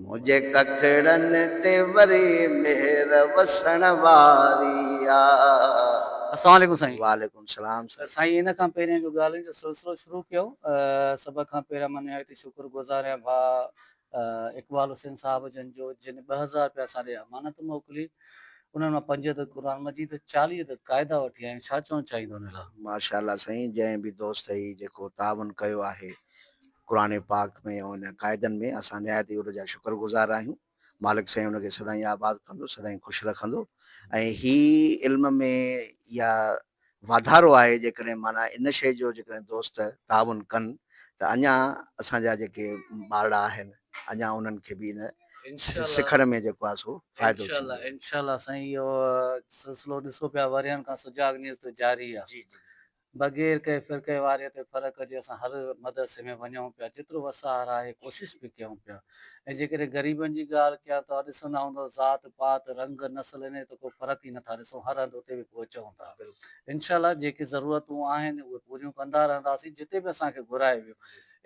منهنجي ڪکڙن تي وري مهر وسڻ واري آ. السلام عليڪم سائين. وعليڪم السلام سائين. سائين ان کان پهرين جو ڳالهين جو سلسلو شروع ڪيو سڀ کان پهريان مان نهايت ئي شڪر گذار آهيان ڀاء اقبال حسين صاحب جن جو جن 2000 رپيا اسان ڏي امانت موڪلي انهن مان 5 عدد قرآن مجيد 40 عدد قاعدا وٺي آيا آهيون ڇا چوڻ چاهيندو ان لاء. ماشاء الله سائين جنهن به دوست هي جيڪو تعاون ڪيو آهي قرآن پاڪ ۾ ۽ ان قاعدن ۾ اسان نهايت ئي ان جا شڪر گذار آهيون. مالڪ سائين ان کي سدائين آباد ڪندو، سدائين خوش رکندو ۽ هي علم ۾ اها واڌارو آهي جيڪڏهن معنيٰ ان شيء جو جيڪڏهن دوست تعاون ڪن ته اڃا اسان جا جيڪي ٻارڙا آهن اڃا انهن کي به ان سکڻ ۾ جيڪو آهي سو فائدو ٿيندو. انشاء الله سائين اهو سلسلو ڏسو پيا ورهين کان سجاڳ نيوز تي جاري آهي. جي جي. بغير ڪنهن فرقي واريت ۽ فرق جي اسان هر مدرسي ۾ وڃون پيا جيترو وس آهر آهي ڪوشش به ڪيون پيا ۽ جيڪڏهن غريبن جي ڳالهه ڪيان توهان ڏسندا هوندؤ ذات پات رنگ نسل انهي جو ته ڪو فرق ئي نٿا ڏسون هر هنڌ اتي به پهچون ٿا انشاء الله جيڪي ضرورتون آهن اهي پوريون ڪندا رهنداسين جتي به اسان کي گهرايو ويو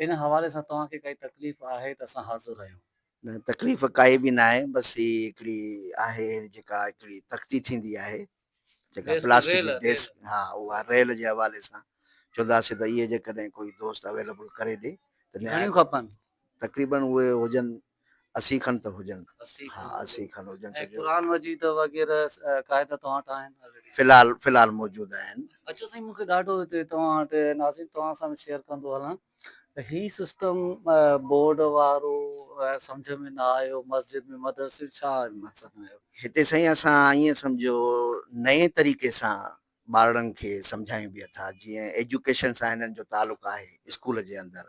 ان حوالي سان توهان کي ڪائي تڪليف آهي ته اسان حاضر آهيون. نه تڪليف ڪائي به ناهي بس هي هڪڙي آهي جيڪا هڪڙي تختي ٿيندي آهي جيڪا پلاسٽڪ جي ڊيسڪ ها اها ريل جي حوالي سان چونداسين ته اهي جيڪڏهن ڪوئي دوست اويليبل ڪري ڏي ته گهڻيون کپن؟ تقريبن اهي هجن 80 کن ته هجن ها 80 کن هجن. ۽ قرآن مجيد وغيره قاعدا توهان وٽ آهن؟ في الحال في الحال موجود آهن. اڇا سائين مون کي ڏاڍو هتي توهان وٽ ناظرين توهان سان به شيئر ڪندو هلان ته هي سسٽم بورڊ وارو سمجهه ۾ نه آيو مسجد ۾ مدرسي ڇا مقصد هيو؟ هتي سائين اسان ائين سمجهو نئين طريقي سان ٻارڙن کي سمجهايون به اٿا جيئن ايجوڪيشن سان هنن جو تعلق آهي اسڪول جي اندر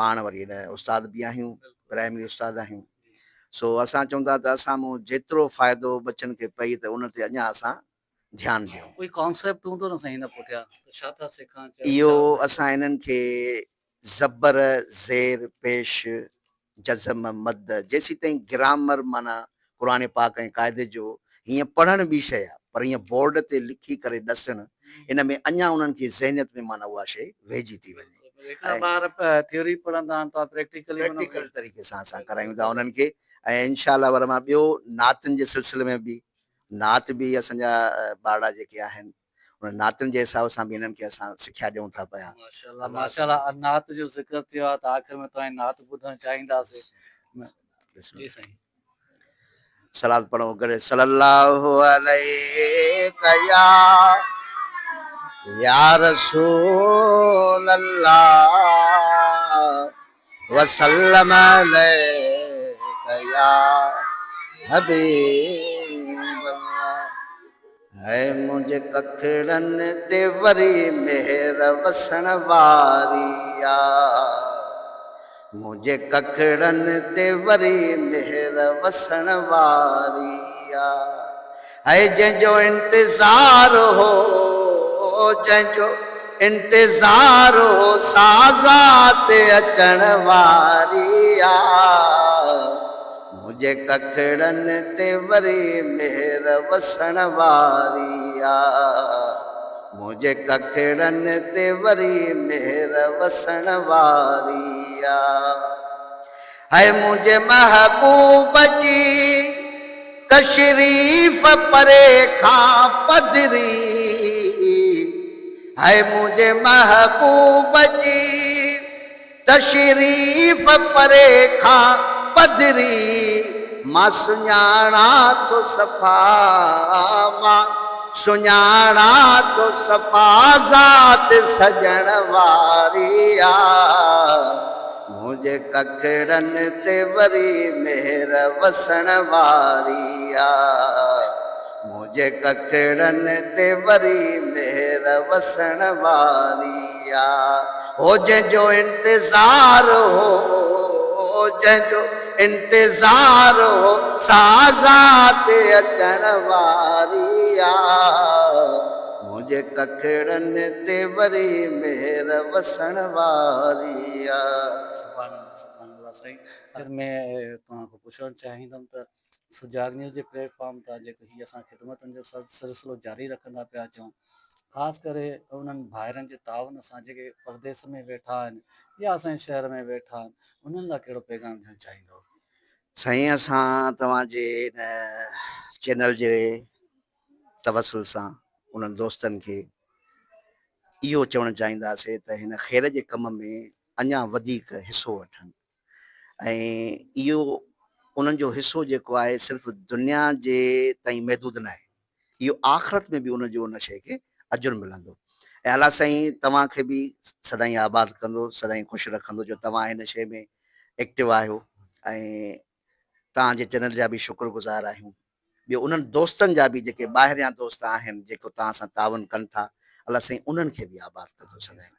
پاڻ وري هن استاد به آهيون پرائمري استاد آهيون سو اسان چون ٿا ته اسان مون جيترو فائدو ٻچن کي پئي ته ان تي اڃا اسان ڌيان ڏيون. ڪوئي ڪانسيپٽ هوندو نه سائين هن پٺيان ته ڇا ٿا سيکارڻ چاهيو اهو اسان هنن کي زبر، زير، پيش، جزم، مد جيسيتائين گرامر معنيٰ قرآن پاڪ ۽ قاعدي جو هيئن پڙهڻ ٻي شيء آهي پر هيئن بورڊ تي لکي ڪري ڏسڻ ان ۾ اڃا انهن کي ذهنيت ۾ معنيٰ اها شيء ويهجي ٿي وڃي. هڪڙا ٻار ٿيوري پڙهندا آهن توهان پريڪٽيڪلي پريڪٽيڪل طريقي سان اسان ڪرايون ٿا انهن کي ۽ انشاء الله وري مان ٻيو نعتن جي سلسلي ۾ به نعت به اسان جا ٻارڙا جيڪي آهن انهن نعتن جي حساب سان به انهن کي اسان سکيا ڏيون ٿا پيا. ماشاءالله ماشاءالله نعت جو ذڪر ٿيو آهي ته آخر ۾ توهان جي نعت ٻڌڻ چاهينداسين. جي سائين. صلات پڙهون گڏ صلي الله عليڪ يا يا رسول الله وسلم عليڪ يا حبيب الله هي منهنجي ڪکڙن تي وري مهر وسڻ واري آ منهنجي ڪکڙن تي وري مهر وسڻ واري آ هي جنهن جو انتظار هو جنهن جو انتظار هو سا ذات اچڻ واري آ منهنجي ڪکڙن تي وري مهر وسڻ واري آ منهنجي ڪکڙن تي وري مهر وسڻ واري آ هي منهنجي محبوب جي تشريف پري کان پڌري، هي منهنجي محبوب جي تشريف پري کان پڌري، مان سڃاڻان ٿو صفا، مان سڃاڻان ٿو صفا ذات سڄڻ واري آ. منهنجي ڪکڙن تي وري مهر وسڻ واري آ منهنجي ڪکڙن تي وري مهر وسڻ واري آ هو جنهن جو انتظار هو جنهن جو انتظار هو سا ذات اچڻ واري آ. منهنجي ڪکڙن تي وري مهر وسڻ واري آ. سبحان الله سبحان الله سائين آخر ۾ توهان کان پڇڻ چاهيندم ته سجاڳ نيوز جي پليٽ فارم تان جيڪو هي اسان خدمتن جو سلسلو جاري رکندا پيا اچون خاص ڪري انهن ڀائرن جي تعاون سان جيڪي پرديس ۾ ويٺا آهن يا اسان جي شهر ۾ ويٺا آهن انهن لاء ڪهڙو پيغام ڏيڻ چاهيندو؟ سائين اسان توهان جي هن چينل جي توسل سان انهن دوستن کي اهو چوڻ چاهينداسين ته هن خير جي ڪم ۾ اڃا وڌيڪ حصو وٺن ۽ اهو انهن جو حصو جيڪو آهي صرف دنيا جي تائين محدود ناهي، اهو آخرت ۾ به ان جو ان شيء کي اجر ملندو ۽ الله سائين توهان کي به سدائين آباد ڪندو، سدائين خوش رکندو جو توهان هن شيء ۾ ايڪٽو آهيو ۽ توهان جي چينل جا به شڪر گذار آهيون. ٻيو انهن دوستن جا به جيڪي ٻاهريان دوست آهن جيڪو توهان سان تعاون ڪن ٿا، الله سائين انهن کي به آباد ڪندو سدائين.